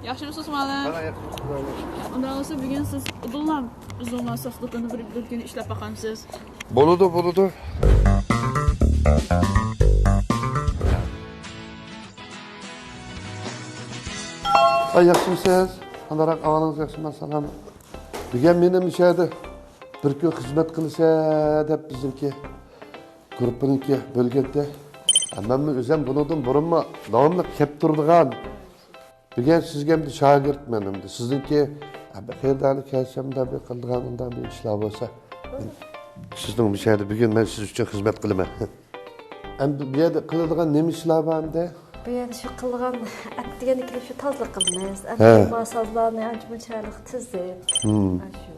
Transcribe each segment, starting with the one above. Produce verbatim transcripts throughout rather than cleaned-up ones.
ياخشىمۇسىز، مۇئەللىم؟ مانا ياخشىمۇسىز، مۇئەللىم؟ ئۇنداق بولسا، بۈگۈن سىز ئۇدۇللا ئۇزۇنلا ساقلىقىنى بىر، بىر كۈن ئىشلەپ باقامسىز؟ بولىدۇ، بولىدۇ. ئاي، ياخشىمۇسىز؟ قانداقراق، ئەھۋالىڭىز ياخشىمۇ؟ سالام. بۈگۈن مېنى مۇشۇ يەردە بىر كۈن خىزمەت قىلىسەن دەپ بىزنىڭكى گۇرۇپپىنىڭكى بۆلگەنتى. مەنمۇ ئۆزۈم بۇنىڭدىن بۇرۇنمۇ داۋاملىق كەپ تۇرىدىغان. بۈگۈن سىزگە ئەمدى شاگىرتمەن ئەمدى. سىزنىڭكى، ئە، بىر خېرىدارنى كەلسەم، مۇنداق بىر قىلىدىغان، ئۇنداق بىر ئىشلار بولسا، سىزنىڭ مۇشۇ يەردە بۈگۈن مەن سىز ئۈچۈن خىزمەت قىلىمەن. ئەمدى بۇ يەردە قىلىدىغان نېمە ئىشلار بار ئەمدى؟ بۇ يەردە شۇ قىلىدىغان، ئەتىگەنلىك شۇ تازىلىق قىلىمىز. ھە. ئەمدى ما سازلارنى ئانچە مۇنچە چىرايلىق تىزىپ. ھىم. ئاشۇ.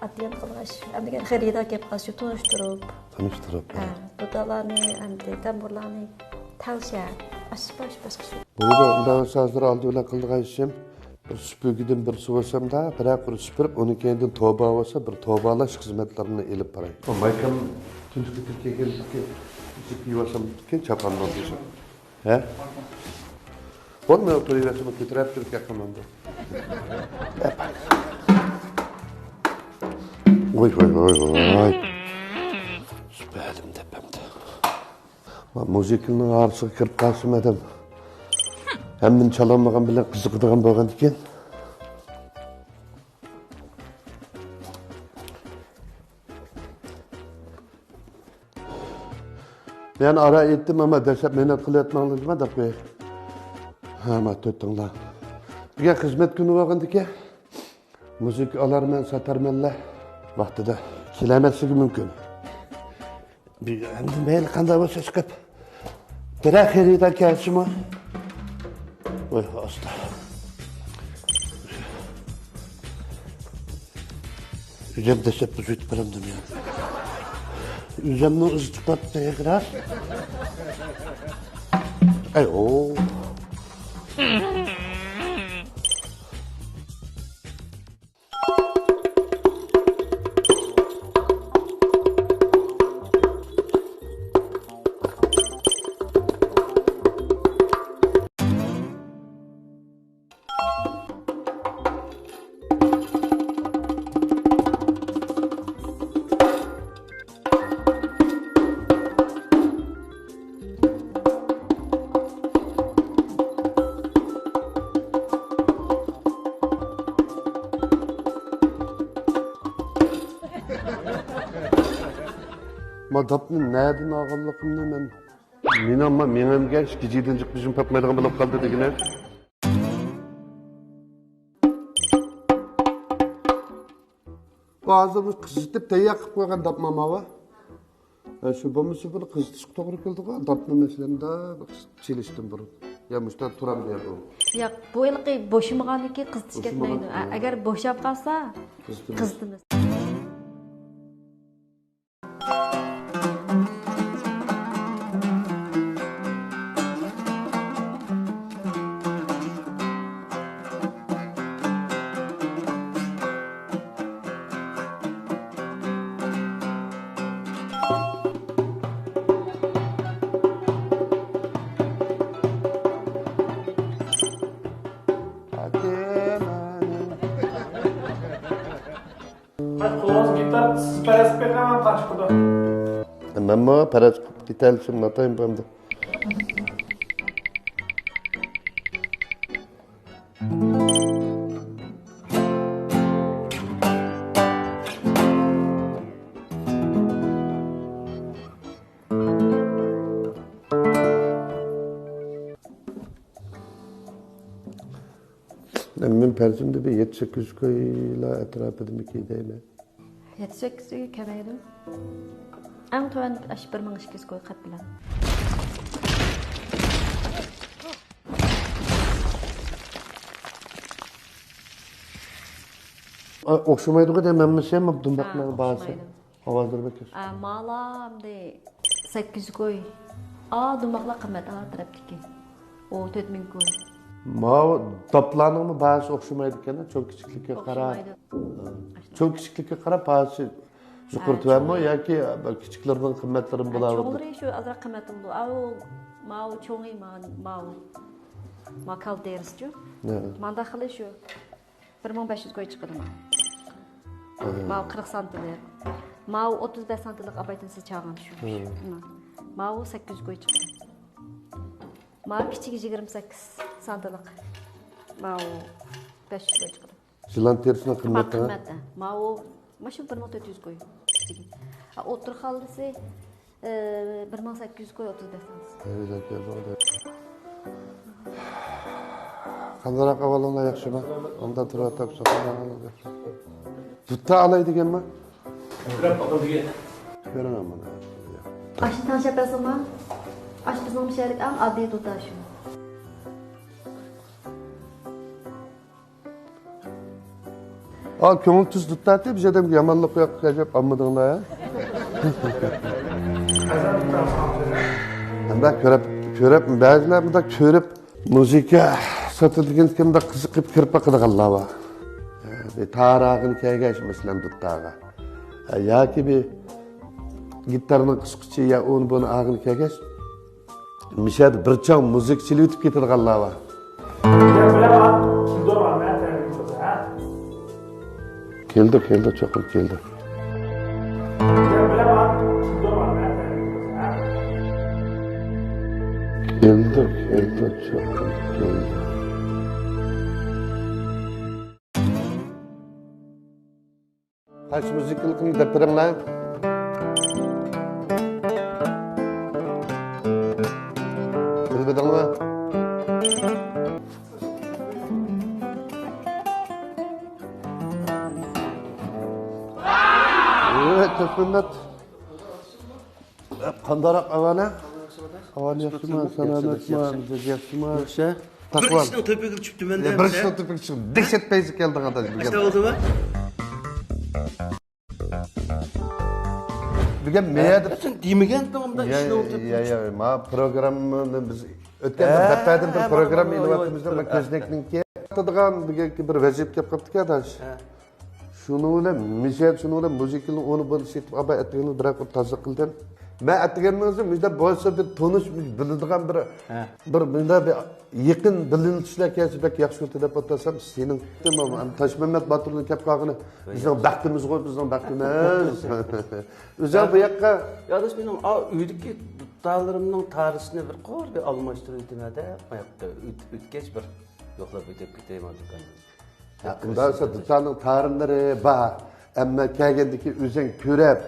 ئاددىيانە قىلغاچ، ئەمدى خېرىدار كەپ قالسا تونۇشتۇرۇپ. تونۇشتۇرۇپ، ھە، ھە. دۇتارلارنى، ئەمدى تەمبۇرلارنى تەڭشەپ، ئاشۇ باش باشقا شۇ. بولىدۇ، ئۇنداق بولسا ھازىر ئالدى بىلەن قىلىدىغان ئىشىم، بىر سۈپۈرگىدىن بىرسى بولسامدا، بىرەر قۇر سۈپۈرۈپ، ئۇنىڭ كەينىدىن توبا بولسا، بىر توبالاش خىزمەتلىرىنى ئېلىپ باراي. مايكام تۇنجى قېتىم كەلگەندىكى كىيىۋالسامكىن چاپاننى دېسەم. ھە؟ بولماي ئولتۇرۇۋەرسىمۇ كۆتۈرۈپ تۇرۇپ گەپ قىلمامدۇ. ۋاي، ۋاي، ۋاي، ۋاي. سۈپەدىم دەپ ئەمدى. مۇزىكىنىڭ ئارىسىغا كىرىپ قالسىمۇ ئادەم ھەممىنى چالالمىغان بىلەن قىزىقىدىغان بولغاندىكىن. يەنە ئارا ئېيتتىم، ئەمما دەسلەپ مەينەت قىلىۋەتمەڭلار دېمە دەپ قوياي. ھە، ما تۆتۈڭلار. ئەگەر خىزمەت كۈنى بولغاندىكىن، مۇزىكا ئالارمەن، ساتارمەنلەر. ۋاقتىدا كېلەلمەسلىكى مۇمكىن. بىر ئەمدى مەيلى قانداق بولسا چىقىپ. بىرەر خېرىدار كەلسىمۇ. ۋاي، ئاستا. ئۆزۈم دەسلەپ بۇزۇۋېتىپ بارامدىم يا. ئۆزۈمنىڭ ئىزى چىقىپ راست. ئەي، ئو. ما داپنى نەدىن ئالغانلىقىمنى مەن. مېنىڭ ما مېڭەمگە ئىككى جىدىن جىق بېشىم پاتمايدىغان بولۇپ قالدى دېگىنە. بۇ ھازىر بۇ قىزىتىپ تەييار قىلىپ قويغان داپما ماۋۇ. ھە، شۇ بولمىسا بۇنى قىزىتىشقا توغرا كېلىدىغۇ. داپنى مەسىلەن چېلىشتىن بۇرۇن. يا مۇشۇنداق تۇرامدۇ يا بۇ؟ ياق، بۇ ھېلىقى بوشىمىغاندىكىن قىزىتىش بوشىمىغان، كەتمەيدۇ. ھە. ئەگەر بوشاپ قالسا، قىزىتىمىز. قىزىتىمىز. قولىڭىز گىتار، سىز پەرەز قىلىپ بېقىڭ، قانچە چىقىدۇ؟ مەنمۇ پەرەز قىلىپ كېتەلىسەم، ناتايىن بولامدۇ؟ مەن پەرىزىمدە بىر يەتتە سەككىز كويلا ئەتراپىدىمىكىن دەيمەن. يەتتە سەككىز كۆي كەمەيدۇ. ئەڭ تۆۋەن ئاشۇ بىر مىڭ ئىككى يۈز كوي قەپ بىلەن. ئا، ئوخشىمايدىغۇ دەيمەن، ھەممىسى ھەم دۇمباقنىڭ ھە، باھاسى. ئوخشىمايدۇ. ئاۋازلىرى بەك ياخشى. ئا، مالا ئەمدى سەككىز كوي. ئا، دۇمباقلار قىممەت، ئا تەرەپتىكى. ئۇ تۆت مىڭ كوي. ماۋۇ داپلارنىڭمۇ باھاسى ئوخشىمايدىكەن، چوڭ كىچىكلىككە قاراپ. ئوخشىمايدۇ. ھە. چوڭ كىچىكلىككە قاراپ باھاسى يۇقىرى ھە، تۆۋەنمۇ چوڭ. ياكى كىچىكلىرىنىڭ قىممەتلىرىمۇ ھە، بولاۋېرىدۇ؟ چوڭلىرى شۇ ئازراق قىممەت بولىدۇ. ئاۋۇ ماۋۇ چوڭى ما-، ماۋۇ. ما كالتېرىسچۇ؟ ھە. ماندا خىلى شۇ. بىر مىڭ بەش يۈز كوي چىقىدۇ ما. ھە. ماۋۇ قىرىق سانتىلىق. ماۋۇ ئوتتۇز بەش سانتىلىق ئاپايتىن سىز چاغان شۇ. ھە. ما. ماۋۇ سەككىز يۈز كوي چىقىدۇ. ماۋۇ كىچىكى يىگىرمە سەككىز سانتىلىق. ماۋۇ بەش يۈز كوي چىقىدۇ. يىلان تېرىسىنىڭ قىممىتى؟ قىممەت، ھە. ماۋۇ، مانا شۇ بىر مىڭ تۆت يۈز كوي. ھە، ئوتتۇرا خالىسى، ئە، بىر مىڭ سەككىز يۈز كوي، ئوتتۇز بەش سانتىم. ھە، ئۆزەك يازغان. قانداقراق ئەھۋالىڭلار، ياخشىمۇ؟ ئۇندا تۇرۇۋاتامسىز؟ دۇتا ئالاي دېگەنمۇ؟ كۆرۈڭ مانا. ئاشۇنى تەڭشەپ بەرسىڭلار. ئاشۇ بىزنىڭ مۇشۇ يەردىكى ئەڭ ئاددىي دۇتا شۇ. ئا، كۆڭۈل تۈز دۇتاتى بىز ئادەمگە يامانلىق يوق، ئەجەب ئالمىدىڭلار ھە؟ مۇنداق كۆرۈپ، كۆرۈپ، بەزىلەر مۇنداق كۆرۈپ، مۇزىكا ساتىدىغان كىمدە قىزىقىپ كىرىپ باقىدىغانلار بار. بىر تارىغىنى كەلگەچ، مەسىلەن، دۇتاغا. ياكى بىر گىتارنىڭ قىسقۇچى يا ئۇنى بۇنى ئاغىنى كەلگەچ، مىشەدە بىر چاڭ مۇزىكا چېلىۋېتىپ كېتىدىغانلار بار. كېلىدۇ، كېلىدۇ، چوقۇم كېلىدۇ. كېلىدۇ، كېلىدۇ، چوقۇم كېلىدۇ. قايسى مۇزىكىلىقنى دەپ بېرىڭلار؟ بىلمىدىڭلار؟ ئۆي، تۆت مىللەت. قانداقراق ئاۋانە؟ ئاۋان ياخشىمۇ؟ سالامەتمۇ؟ ياخشى. ياخشى. بىر ئىشنىڭ تۆپىگە چۈشۈپتىمەن دە. بىر ئىشنىڭ تۆپىگە چۈشۈپ، دەھشەت پەيزى كەلدىڭ ئاداش بۈگۈن. ئاشۇنداق بولدىمۇ؟ بۈگۈن مەيەدە. سەن دېمىگەنتىڭ ئۇنداق ئىشنىڭ تۆپىگە چۈشۈپ. ما پروگراممىنى بىز ئۆتكەندە بەپەدىن بىر پروگرامما ئېلىۋاتىمىز دە، ما كۆزنەكنىڭكى. ئاتىدىغان بۈگۈنكى بىر ۋەزىپە كەپ قاپتىكەن ئاداش. شۇنىڭ بىلەن مىشەل، شۇنىڭ بىلەن مۇزىكىنى ئۇنى بۇنى سېتىپ ئاپا ئەتىگەننى بىرەر قۇر تازا قىلدىم. مەن ئەتىگەننىڭىزى مۇشۇنداق بولسا بىر تونۇش، بىلىدىغان بىر، بىر مۇنداق بىر يېقىن بىلىنىشلەر كەلسە بەك ياخشى بولاتتى دەپ ئولتۇرسام، سېنىڭ تاشمەمەت باتۇرنىڭ كەپ قالغىنى بىزنىڭ بەختىمىزغۇ، بىزنىڭ بەختىمىز. ئۆزۈڭ بۇ ياققا. يا ئاداش، مېنىڭ ئا، ئۆيدىكى دۇتارلىرىمنىڭ تارىسىنى بىر قۇر بىر ئالماشتۇرۇۋېتىمەن دە، ئاياقتا ئۆت-، ئۆتكەچ بىر يوقلاپ ئۆتۈپ كېتەيمەن دۇكاندىن. ھە، ئۇنداق بولسا دۇتارنىڭ تارىملىرى بار. ئەمما كەلگەندىكى ئۆزۈڭ كۆرۈپ،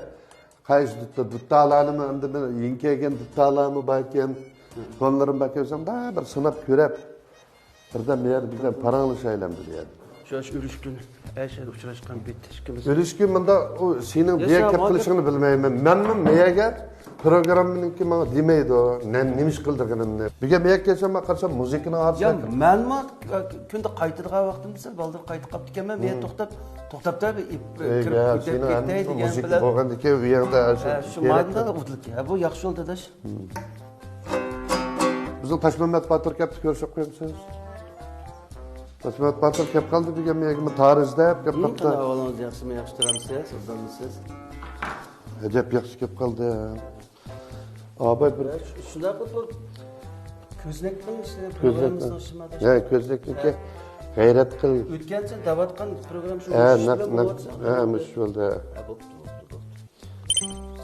قايسى دۇتا، دۇتالارنىمۇ ئەمدى مەن يېڭى كەلگەن دۇتالارمۇ باركەن، تونلىرىم باركەن، ئۆزۈڭ بىر سىناپ كۆرۈپ، بىردەم بۇ يەردە بىردەم پاراڭلىشايلى ئەمدى بۇ يەردە. شۇ ئۈلۈشكۈن ئەشەدە ئۇچراشقان بىتتىشكىمىز. ئۈلۈشكۈن مۇندا ئۇ سېنىڭ بۇ يەرگە كەپ قېلىشىڭنى بىلمەيمەن. مەنمۇ مەيەگە پروگراممىنىڭكى ماڭا دېمەيدۇ، نە-، نېمە ئىش قىلىدىغىنىمنى. بۈگۈن مەيەگە كەلسەم، مەن قارىسام، مۇزىكىنىڭ ئارىسىدا. يا، مەنمۇ كۈندە قايتىدىغان ۋاقتىمدا سەل بالدۇر قايتىپ قاپتىكەنمەن. مەن توختاپ، توختاپ، بىر كىرىپ كېتەي دېگەن مۇزىكا بىلەن. بولغاندىكىن ئۇ يەردە شۇ ماندىلا ئۇدۇلكى. ھە، بۇ ياخشى بولدى، ئاداش. بىزنىڭ تاشمەمەت باتۇر كەپتۇ، كۆرۈشۈپ قويامسىز؟ تاشمەمەت باتۇر كەپ قالدى دېگەن مېنىڭ تارىز دەپ كەپ قاپتۇ. قانداق ئەھۋالىڭىز، ياخشىمۇ؟ ياخشى تۇرامسىز؟ ئوبدانمىسىز؟ ئەجەب ياخشى كەپ قالدى. ئاباي بىر شۇنداق بۇ كۆزنەكنىڭ ئىچىدە كۆزنەك. پروگراممىسىنىڭ ئىچىدە. ھە، كۆزنەكنىڭكى غەيرەت قىل. ئۆتكەنسى دەۋاتقان پروگرامما شۇ ھە، نەق، نەق، ھە، مۇشۇ بولدى. ھە، بوپتۇ، بوپتۇ، بوپتۇ.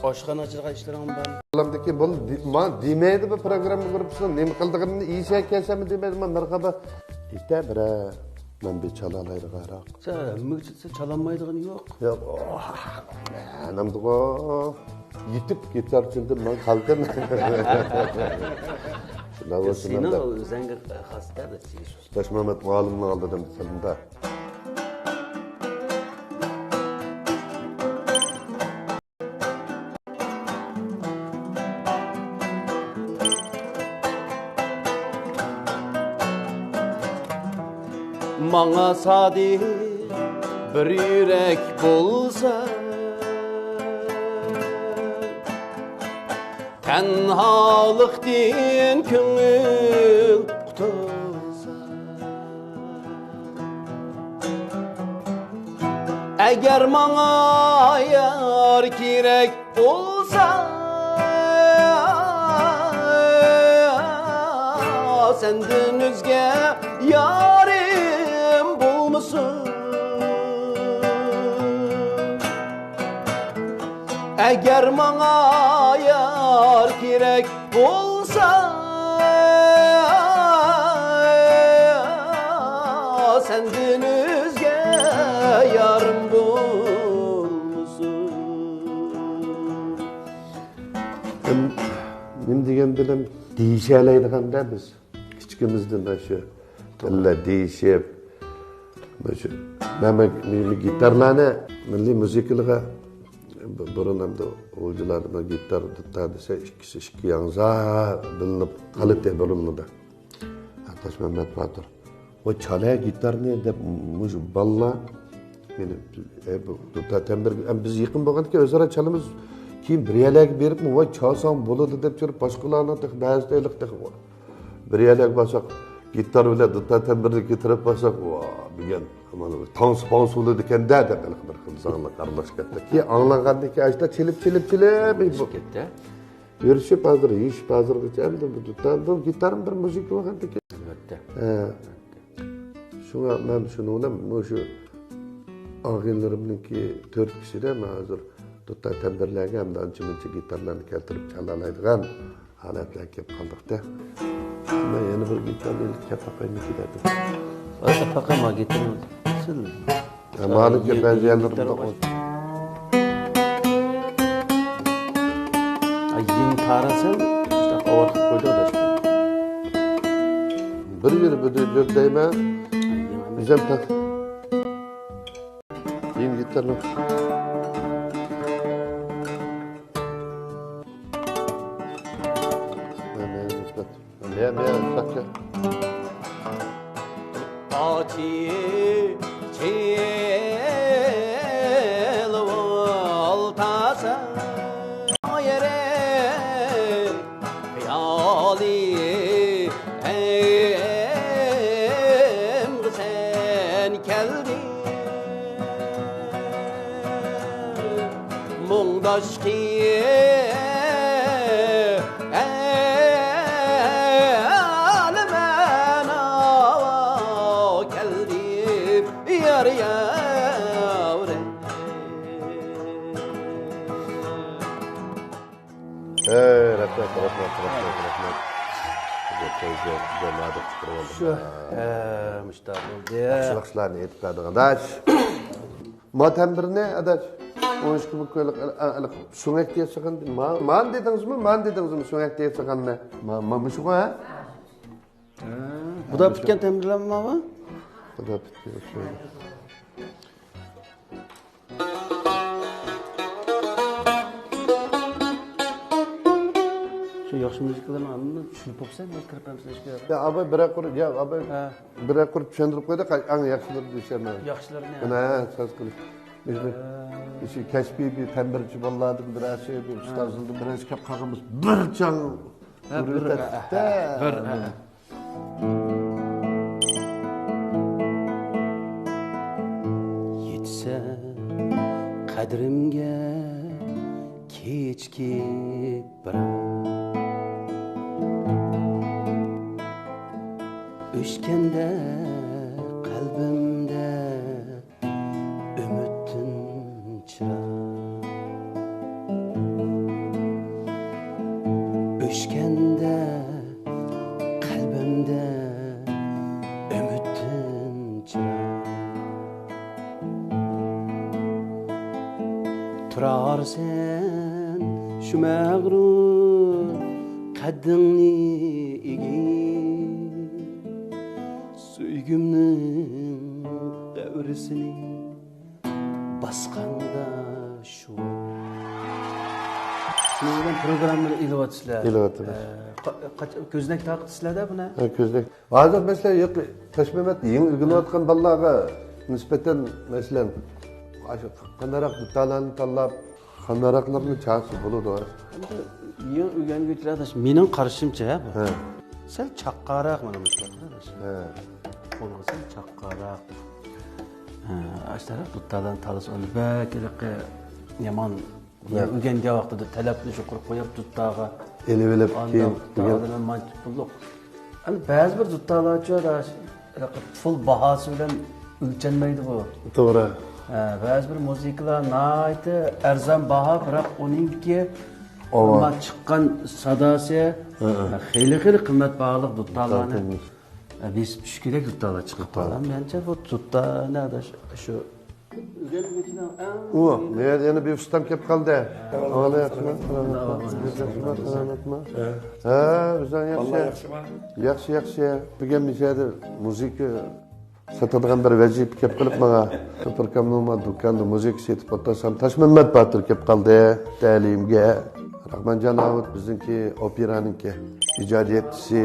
ئاشخانا ئاچىدىغان ئىشلىرىڭ بار؟ بالامدىكى بول، دې-، ما دېمەيدۇ بۇ پروگرامما گۇرۇپپىسىنىڭ نېمە قىلىدىغىنىنى، ئېشەك كەلسەممۇ دېمەيدۇ، ما مىرغابا. ئېيتە بىرە، مەن بىر چالالايدىغانراق. سەن ھەممىگە چالسا چالالمايدىغىنى يوق. ياق، ئانامدىغۇ. يېتىپ كېتەر تىلدىن مەن قالدىم. شۇنداق بولسا سېنىڭ مەندە ئۆزۈڭگە خاس دەپ ئېيتىش. تاشمەمەت مۇئەللىمنىڭ ئالدىدا سەندە. ماڭا سادىق بىر يۈرەك بولسا، تەنھالىقتىن كۆڭۈل قۇتۇلسا. ئەگەر ماڭا يار كېرەك بولسا، سەندىن ئۆزگە يارىم بولمىسۇن. ئەگەر ماڭا يار كېرەك بولسا، سەندىن ئۆزگە يارىم بولمىسۇن. نېمە دېگەندىن دېيىشەلەيدىغاندا بىز. كىچىكىمىزدىن مانا شۇ بىللە دېيىشىپ، مانا شۇ، مەن، مەن، مەن گىتارلارنى مىللىي مۇزىكىلىغا بۇ-، بۇرۇن ئەمدى غۇلجىلاردا بىر گىتار، دۇتار دېسە، ئىككىسى ئىككى ياڭزا بىلىنىپ قالاتتى بۇرۇنلىرىدا. تاشمەمەت باتۇر، «ۋاي، چالە گىتارنى» دەپ، مۇشۇ بالىلار مېنى، «ئەي، بۇ دۇتار تەمبۇر»، ئەم، بىز يېقىن بولغاندىكىن ئۆزئارا چالىمىز. كېيىن بىر يەرلەرگە بېرىپمۇ، «ۋاي، چالساڭ بولىدۇ» دەپ يۈرۈپ، باشقىلارنىڭ تېخى بەزىدە ھېلىقى تېخى بىر يەرلەرگە بارساق، گىتار بىلەن دۇتار تەمبۇرنى كۆتۈرۈپ بارساق، «ۋا، بۈگۈن، مانا، بىر تانسا پانسا بولىدىكەن-دە» دەپ، ھېلىقى بىر خىل زاڭلىق ئارىلاشقاندا. كېيىن ئاڭلانغاندىن كېيىن، ئاشۇنداق چېلىپ، چېلىپ، چېلىپ، بۇ، ئۆسۈپ كەتتى. يۈرۈشۈپ ھازىر، يېشىپ ھازىرغىچە ئەمدى بۇ دۇتار، بۇ گىتارمۇ بىر مۇزىكا بولغاندىكىن. ئەلۋەتتە. ھە. شۇڭا مەن شۇنىڭ بىلەن مۇشۇ ئاغىنىلىرىمنىڭكى تۆت كىشىدە مەن ھازىر دۇتار تەمبۇرلارغا ھەمدە ئانچە مۇنچە گىتارلارنى كەلتۈرۈپ چالالايدىغان ھالەتلەرگە كېلىپ قالدۇقتە. مەن يەنە بىر گىتارنى ئېلىپ كەپ باقايمىكى دەپ. ئەپەقەي ما گىتارنى سىل. ھە، مانا يېڭى، كۆپەيگەنلىرىم يېڭى گىتار بار. ھە، يېڭى تارىسەن، شۇنداق ئاۋارە قىلىپ قويدى ئاداش. بىر يىل بىر يىل دەيمەن. ھە، يېڭى ئەمەس. بىزەم تا-، يېڭى گىتارنىڭ. مەن، مەن، مەن، مەن، ساكا. ئاچى چېلىۋالتاسا يېرى خىيالى ئەمدى سەن كەلدىڭ. مۇڭداش قىيالىمەن ئاۋۇ كەلدىم يار ياۋرى. ئەي، رەھمەت، رەھمەت، رەھمەت، رەھمەت. شۇ، ئە، مۇشۇنداق بولدى. ياخشىلىقلارنى ئېيتىپ بەردىڭ، ئاداش. ما تەمبۇرنى، ئاداش، ئون ئىككى مىڭ كويلۇق، ئە، ئە، ئە، سۆڭەكتە ياسىغان، ما-، مانى دېدىڭىزمۇ، مانى دېدىڭىزمۇ، سۆڭەكتە ياسىغاننى؟ ما-، ما-، مۇشۇغۇ، ھە؟ ھە. بۇدا پۈتكەن تەمبۇرلارمۇ ماۋۇ؟ بۇدا پۈتكەن، شۇ. شۇ ياخشى مۇزىكىلارنى ئاندىن چۈشىنىپ بوپسەن، مەن كىرىپ ئەمسە شۇ يەرگە. يا، ئاباي، بىرەر قۇر، يا، ئاباي، ھە. بىرەر قۇر چۈشەندۈرۈپ قويدى، قاي-، ئەڭ ياخشىلىرى دېسەم مەن. ياخشىلىرىنى. مانا، ساز قىلىش. ھە. شۇ كەسپىي بىر تەمبۇرچى بالىلاردىن بىرەرسى، بىر ھە. ئۇستازلاردىن بىرەرسى كەپ قالغان بولسا، بىر چاڭ ھە، بىر، ئۇرۇۋېتەتتى. ھە، ھە، بىر، ھە. يەتسە قەدرىمگە كېچىكىپ بىراق، ئۆچكەندە قەلبىمدە ئۈمىدتىن چىراغ، ئۆچكەندە قەلبىمدە ئۈمىدتىن چىراغ. تۇرارسەن شۇ مەغرۇر قەددىڭنى ئېگىپ، سۆيگۈمنىڭ دەۋرىسىنى باسقاندا شۇ. شۇنىڭ بىلەن پروگراممىنى ئېلىۋاتىسىلەر. ئېلىۋاتىمىز. ئە، قا-، قاچ-، كۆزنەك تاقىتىسىلەر-دە بۇنى. ھە، كۆزنەك. ھازىر مەسىلەن، يۇقى-، تاشمەمەت يېڭى ئۆگىنىۋاتقان بالىلارغا نىسبەتەن، مەسىلەن، ئاشۇ قانداقراق دېتاللارنى تاللاپ، قانداقراقلىرىنى چالسا بولىدۇ. ئەمدى يېڭى ئۆگەنگۈچىلەر، مېنىڭ قارىشىمچە، بۇ ھە. سەل چاققانراق مانا مۇشۇ. ھە. قولغا سەل چاققانراق. ھە، ئاشۇنداق دېتاللارنى تاللىسا ئۇنى بەك ھېلىقى يامان. ھە. ئۆگەنگەن ۋاقتىدا تەلەپنى يۇقىرى قويۇپ، دۇتارغا ئېلىۋېلىپ، ئاندىن كېيىن دۇتارغا دېگەن. مەن پۇللۇق ئەمدى بەزى بىر دۇتارلارچۇ پۇل باھاسى بىلەن ئۆلچەنمەيدۇ بۇ. توغرا. ھە، بەزى بىر مۇزىكىلار ناھايىتى ئەرزان باھا، بىراق ئۇنىڭكى ئاۋاز. ئەمما چىققان ساداسى، ھە، ھە. خېلى، خېلى قىممەت باھالىق دۇتارلارنى، ھە، بېسىپ چۈشكۈدەك دۇتارلار چىقىپ قالغان. مەنچە بۇ دۇتارنى ئاداش شۇ ئۇ، مەن يەنە بىر ئۇستام كەپ قالدى. ئەھۋالى ياخشىمۇ؟ سالامەتمۇ؟ ھە، ئۆزۈڭ ياخشى؟ ياخشى، ياخشى. بۈگۈن مۇشۇ يەردە مۇزىكا ساتىدىغان بىر ۋەزىپە كەپ قېلىپ ماڭا. شوپۇركامنىڭ دۇكاندا مۇزىكا سېتىپ ئولتۇرسام، تاشمەممەت باتۇر كەپ قالدى. تەلىيىمگە. راخمانجان ئاۋۇت بىزنىڭكى ئوپېرانىڭكى ئىجادىيەتچىسى،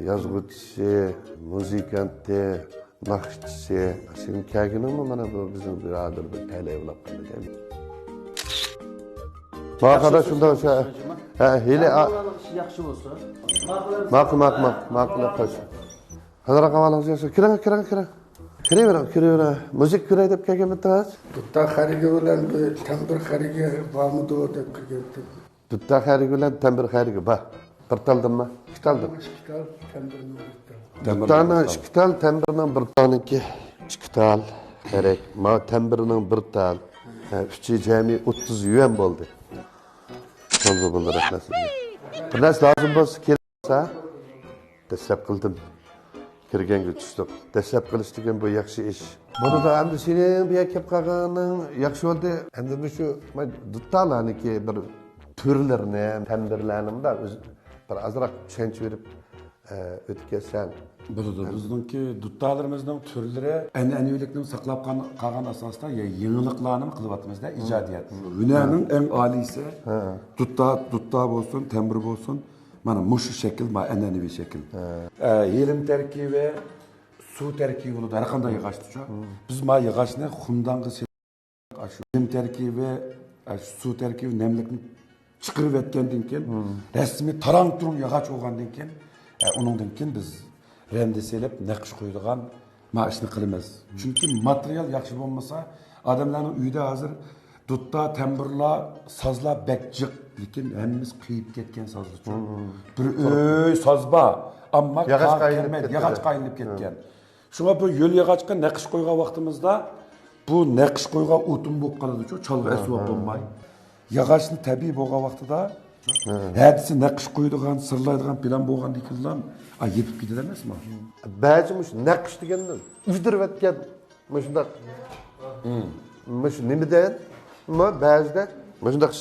يازغۇچىسى، مۇزىكانتى. ناخشىچىسى، سېنىڭ كەلگىنىڭمۇ مانا بۇ بىزنىڭ بۇرادەر بىر تەلەي بولاپ قالدى. ماقۇل، شۇنداق، ھە، ھېلى، ئا-، ياخشى بولسۇن. ماقۇل، ماقۇل، ماقۇل، ماقۇل، خوش. قانداق ئەھۋالىڭىز ياخشى؟ كىرىڭ، كىرىڭ، كىرىڭ. كىرىۋېرىڭ، كىرىۋېرىڭ. مۇزىكا كۆرەي دەپ كەلگەنمىدىڭىز؟ دۇتار خەرىگى بىلەن بىر تەمبۇر خەرىگى بارمىدۇ دەپ كىرگەنتىم. دۇتار خەرىگى بىلەن تەمبۇر خەرىگى بار. بىر تالدىنمۇ؟ ئىككى تالدىن. ئىككى تال، تەمبۇرنىڭ بىر تال. دۇتارنىڭ ئىككى تال، تەمبۇرنىڭ بىر تالنىڭكى. ئىككى تال خەرەك. ما تەمبۇرنىڭ بىر تال. ھە، ئۈچى جەمئىي ئوتتۇز يۈەن بولدى. سانزۇ بولدى، رەھمەت سىزگە. بىر نەرسە لازىم بولسا كېلىڭ. دەسلەپ قىلدىم. كىرگەنگە چۈشتۇق. دەسلەپ قىلىش دېگەن بۇ ياخشى ئىش. بولىدۇ، ئەمدى سېنىڭ بۇ يەرگە كەپ قالغىنىڭ ياخشى بولدى. ئەمدى مۇشۇ دۇتارلارنىڭكى بىر تۈرلىرىنى، تەمبۇرلارنى مۇنداق ئۆز-، بىر ئازراق چۈشەنچە بېرىپ، ئە، ئۆتۈپ كەتسەڭ. بولىدۇ. بىزنىڭكى دۇتارلىرىمىزنىڭ تۈرلىرى ئەنئەنىۋىلىكنى ساقلاپ قال-، قالغان ئاساستا يە-، يېڭىلىقلارنى قىلىۋاتىمىزدە، ئىجادىيەت. ھۇنەرنىڭ ئەڭ ئالىيسى، ھە. دۇتار، دۇتار بولسۇن، تەمبۇر بولسۇن، مانا مۇشۇ شەكىل، ما ئەنئەنىۋى شەكىل. ھە. ئە، يېلىم تەركىبى، سۇ تەركىبى بولىدۇ، ھەر قانداق ياغاچتىچۇ. ھىم. بىز ما ياغاچنى خۇمدانغا سېلىپ، ئاشۇ يېلىم تەركىبى، ئاشۇ سۇ تەركىبى نەملىكنى چىقىرىۋەتكەندىن كېيىن، ھىم. رەسمىي تاراڭ-تۇرۇڭ ياغاچ بولغاندىن كېيىن، ئە، ئۇنىڭدىن كېيىن بىز رەندە سېلىپ، نەقىش قويىدىغان ما ئىشنى قىلىمىز. چۈنكى ماتېرىيال ياخشى بولمىسا، ئادەملەرنىڭ ئۆيىدە ھازىر دۇتتا، تەمبۇرلار، سازلار بەك جىق، لېكىن ھەممىسى قېيىپ كەتكەن سازلىچۇ. ھىم، ھىم. بىر ئۆي ساز بار، ئەمما ياغاچقا ئايلىنىپ كەتكەن. ياغاچقا ئايلىنىپ كەتكەن. شۇڭا بۇ يۆل ياغاچقا نەقىش قويغان ۋاقتىمىزدا، بۇ نەقىش قويغان ئوتۇن بولۇپ قالىدۇچۇ، چالغا ئەسۋاب بولماي. ياغاچنى تەبىئىي بولغان ۋاقتىدا، ھە. ھەدىسى نەقىش قويىدىغان، سىرلايدىغان پىلان بولغاندىن كېيىنلا، ئا، يېپىپ كېتىدۇ ئەمەسمۇ؟ بەزى مۇشۇ نەقىش دېگەننى ئۈزدۈرۈۋەتكەن، مۇشۇنداق، مۇشۇ نېمىدىن، مۇ-، بەزىدە مۇشۇنداق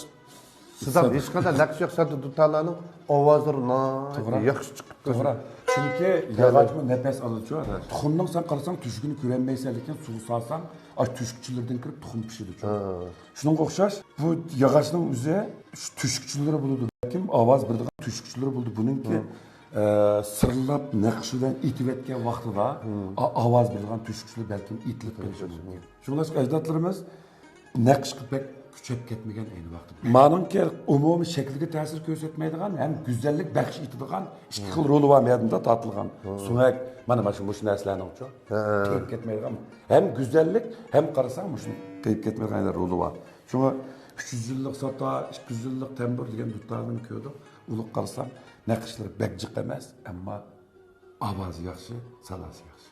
سىدام، ھېچقانداق نەقىش يوق، ساددا دۇتارلارنىڭ ئاۋازلىرى ناھايىتى ياخشى چىقىپ تۇرىدۇ. توغرا. چۈنكى ياغاچمۇ نەپەس ئالىدۇچۇ. تۇخۇمنىڭ سەن قارىساڭ تۆشۈكىنى كۆرەلمەيسەن، لېكىن سۇغا سالساڭ، ئاشۇ تۆشۈكچىلىرىدىن كىرىپ تۇخۇم پىشىدۇچۇ. ھە. شۇنىڭغا ئوخشاش، بۇ ياغاچنىڭ ئۆزى شۇ تۆشۈكچىلىرى بولىدۇ. بەلكىم ئاۋاز بېرىدىغان تۆشۈكچىلىرى بولىدۇ. بۇنىڭكى، ئە، سىرلاپ نەقىش بىلەن ئېتىۋەتكەن ۋاقتىدا ئا-، ئاۋاز بېرىدىغان تۆشۈكچىلىرى بەلكىم ئېتىلىپ قېلىشى مۇمكىن. شۇڭلاشقا ئەجدادلىرىمىز نەقىشقا بەك كۈچەپ كەتمىگەن ئەينى ۋاقتىدا. مانىڭكى ئومۇمىي شەكلىگە تەسىر كۆرسەتمەيدىغان ھەم گۈزەللىك بەخش ئېتىدىغان ئىككى خىل رولى بار مەيداندا تارتىلغان. سۆڭەك، مانا، مانا شۇ، مۇشۇ نەرسىلەرنىڭچۇ قېيىپ كەتمەيدىغان. ھەم گۈزەللىك، ھەم قارىساڭ مۇشۇ قېيىپ كەتمەيدىغان رولى بار. شۇڭا ئۈچ يۈز يىللىق ساتا، ئىككى يۈز يىللىق تەمبۇر دېگەن دۇتارلىرىنى كۆردۇق. ئۇلۇق قارىسام، نەقىشلىرى بەك جىق ئەمەس، ئەمما ئاۋازى ياخشى، ساداسى ياخشى.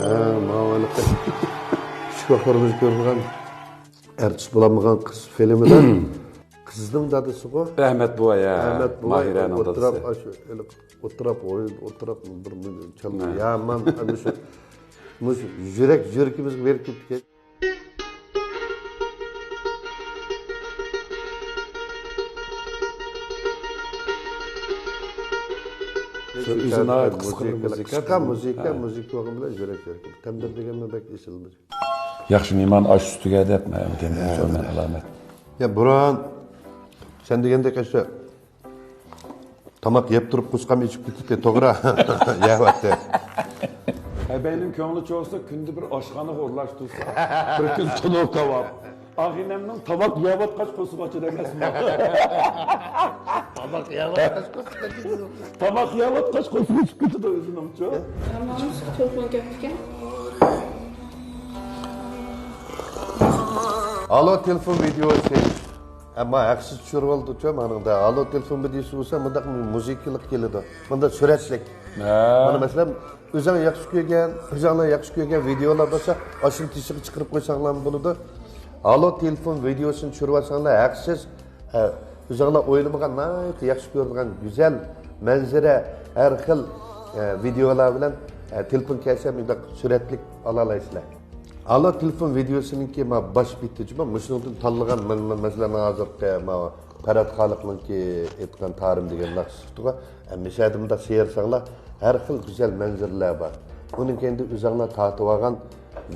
ھە، ماۋۇ ھېلىقى كىچىك ۋاقىتلىرىمىزدا كۆرۈلگەن ئارتىس بولالمىغان قىز فىلىمىدا قىزنىڭ دادىسىغۇ؟ ئەھمەت بوۋاي، ھە. ئەھمەت بوۋاي ماھىرەنىڭ ئولتۇراپ، دادىسى. ئاشۇ ھېلىقى ئولتۇراپ، ئويۇن ئولتۇراپ، بىر چالغۇ. ھە. يامان، مۇشۇ، مۇشۇ يۈرەك، يۈرىكىمىزگە بېرىپ كەتكەن. ئۆزى ناھايىتى قىسقا بىر مۇزىكا. قىسقا مۇزىكا، ھە. مۇزىكا بولغان بىلەن يۈرەك يۈرەك. تەمبۇر دېگەنمۇ بەك ئېسىل مۇزىكا. ياخشى مېھمان ئاش ئۈستىگە دەپ، مەن دېمەكچى، ھە، مەن ئالامەت. يا، بۇرۇن سەن دېگەندەك ئاشۇ تاماق يەپ تۇرۇپ قۇسقام ئېچىپ كېتىتتى، توغرا. يەۋەتتى. ھەبەينىڭ كۆڭلى چوغسا كۈندە بىر ئاشخانا ئورۇنلاشتۇرسا، بىر كۈن تونۇر كاۋاپ. ئاغىنەمنىڭ تاماق يەۋاتقاچ قوسۇپ ئاچىدۇ ئەمەسمۇ؟ تاماق يەۋاتقاچ قوسۇپ ئاچىدۇ. تاماق يەۋاتقاچ قوسۇپ ئىچىپ كېتىدۇ ئۆزىنىڭچۇ. ئەمما تېلېفون كەپتىكەن. ئالو، تېلېفون ۋىدېئوسى. ئەمما ھەقسىز چۈشۈرۈۋالدىچۇ مانىڭدا. ئالو، تېلېفون ۋىدېئوسى بولسا مۇنداق مۇزىكىلىق كېلىدۇ. مۇندا سۈرەتلىك. ھە. مانا مەسىلەن، ئۆزۈڭ ياخشى كۆرگەن، ئۆزۈڭلار ياخشى كۆرگەن ۋىدېئولار بولسا، ئاشۇنى تېشىغا چىقىرىپ قويساڭلارمۇ بولىدۇ. ئالو تېلېفون ۋىدېئوسىنى چۈشۈرۈۋالساڭلار ھەقسىز، ئە، ئۆزۈڭلار ئويلىمىغان ناھايىتى ياخشى كۆرىدىغان گۈزەل مەنزىرە، ھەر خىل، ئە، ۋىدېئولار بىلەن، ئە، تېلېفون كەلسە مۇنداق سۈرەتلىك ئالالايسىلەر. ئالو تېلېفون ۋىدېئوسىنىڭكى ما باش بېتى جۇما مۇشۇنىڭدىن تاللىغان مەن، مەن، مەسىلەن، ھازىرقى ما پەرھات خالىقنىڭكى ئېيتقان تارىم دېگەن ناخشىسىغا، ئە، مىشەدە مۇنداق سېيىرساڭلار، ھەر خىل گۈزەل مەنزىرىلەر بار. ئۇنىڭ كەينىدە ئۆزۈڭلار تارتىۋالغان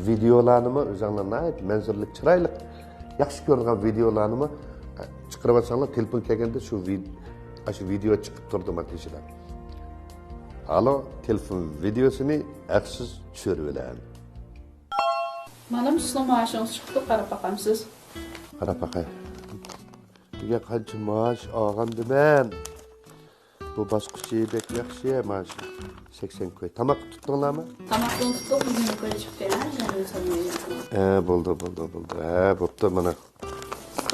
ۋىدېئولارنىمۇ، ئۆزۈڭلار ناھايىتى مەنزىرىلىك، چىرايلىق، ياخشى كۆرىدىغان ۋىدېئولارنىمۇ، ئە، چىقىرىۋالساڭلار، تېلېفون كەلگەندە شۇ ۋىد-، ئاشۇ ۋىدېئو چىقىپ تۇرىدۇ مانا تېشىدا. ئالو، تېلېفون ۋىدېئوسىنى ھەقسىز چۈشۈرۈۋېلىڭ. مانا سىزنىڭ مائاشىڭىز چىقىپتۇ، قاراپ باقامسىز؟ قاراپ باقاي. بۈگۈن قانچە مائاش ئالغاندىمەن؟ بۇ باسقۇچى بەك ياخشى، مائاش سەكسەن كوي. تاماققا تۇتتۇڭلارمۇ؟ تاماقتىن تۇتۇپ، بۈگۈن كوي چىقتى، ھە، يەنە سالماي. ئە، بولدى، بولدى، بولدى. ھە، بوپتۇ، مانا.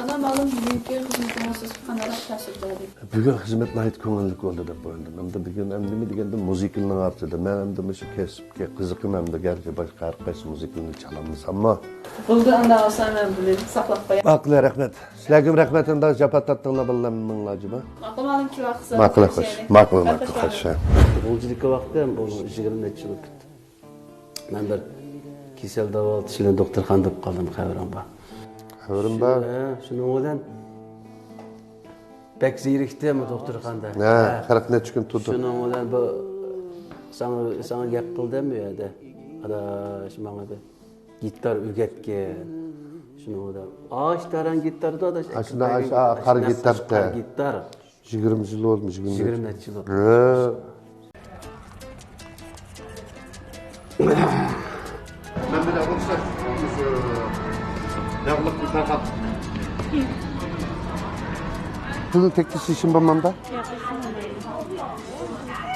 ئانا مالىم، بۈگۈنكى خىزمىتىڭىز سىزگە قانداق تەسىر بەردى؟ بۈگۈن خىزمەت ناھايىتى كۆڭۈللۈك بولدى دەپ ئويلىدىم. ئەمدى بۈگۈن ئەمدى نېمە دېگەندە مۇزىكىنىڭ ئارتىدا. مەن ئەمدى مۇشۇ كەسىپكە قىزىقىم ئەمدى، گەرچە باشقا ھەر قايسى مۇزىكىنى چالالمىساممۇ. بولدى، ئانداق بولسا مەن بۇنى ساقلاپ قوياي. ماقۇل، رەھمەت. سىلەرگىمۇ رەھمەت، ئۇنداق جاپا تارتتىڭلار بالىلار، مېڭىڭلار جۇما. ماقۇل، ماقۇل، كېلىڭلار. ماقۇل، خوش. ماقۇل، ماقۇل، خوش. بۇلجىدىكى ۋاقتىم بۇ يىگىرمە نەچچە يىل ئۆتۈپتۇ. مەن بىر كېسەل داۋالىتىش بىلەن دوختۇرخانىدا بولۇپ قالدىم، خەۋىرىڭ بار. خەۋىرىم بار. شۇ-، ھە، شۇنىڭ بىلەن بەك زېرىكتىم دوختۇرخانىدا. ھە، ھە. قىرىق نەچچە كۈن تۇردۇم. شۇنىڭ بىلەن بۇ ساڭا، ساڭا گەپ قىلدىم بۇ يەردە. ئاداش، ماڭا بىر گىتار ئۆگەتكىن. شۇنىڭ بىلەن ئاشتاران گىتاردا ئاداش، ئاشۇنداق، ئاشۇ قار گىتاردا. قار گىتار. يىگىرمە يىل بولدىمۇ؟ يىگىرمە يىگىرمە نەچچە يىل. ھە. مەن بىلەن ئوخشاش، ياغلىق بىر تارقاپ. بۈگۈن تەكلىپ ئىشىم بولمامدا؟ ياق، ئىشىم بولمايدۇ.